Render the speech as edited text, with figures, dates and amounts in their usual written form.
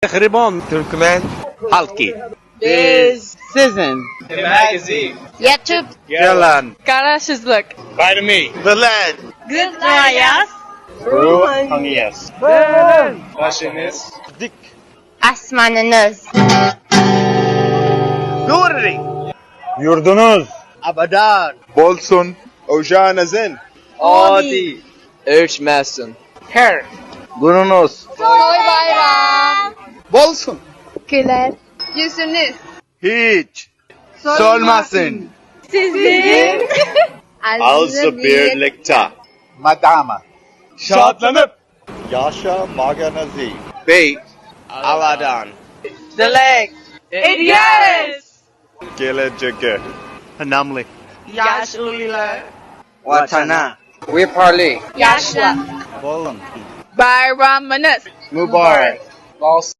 Mähriban Türkmen halky. Biz Sizin. Magazine. YouTube. Yalan. Garaşsyzlyk. Vitamin. The land. Gıdayas. Ruhaniyas. Başınız. Dik. Asmanınız. Nuri. Yurdunuz Abadan. Bolsun Ojanazin Adi. Ölçmesin. Her. Gurunuz. Toy bayram. Bolsun. Güler. Yüzünüz. Hiç. Solmasın. Sizin. Also birlikte Madama. Şadlanıp Yaşa Maganazi Bey. Aladan. Dilek. Ederiz. Gelecek Önemli. Yaşlılar. Vatana. We parley. Yaşlı. Bolun. Bayramınız. Mübarek. Bolsun.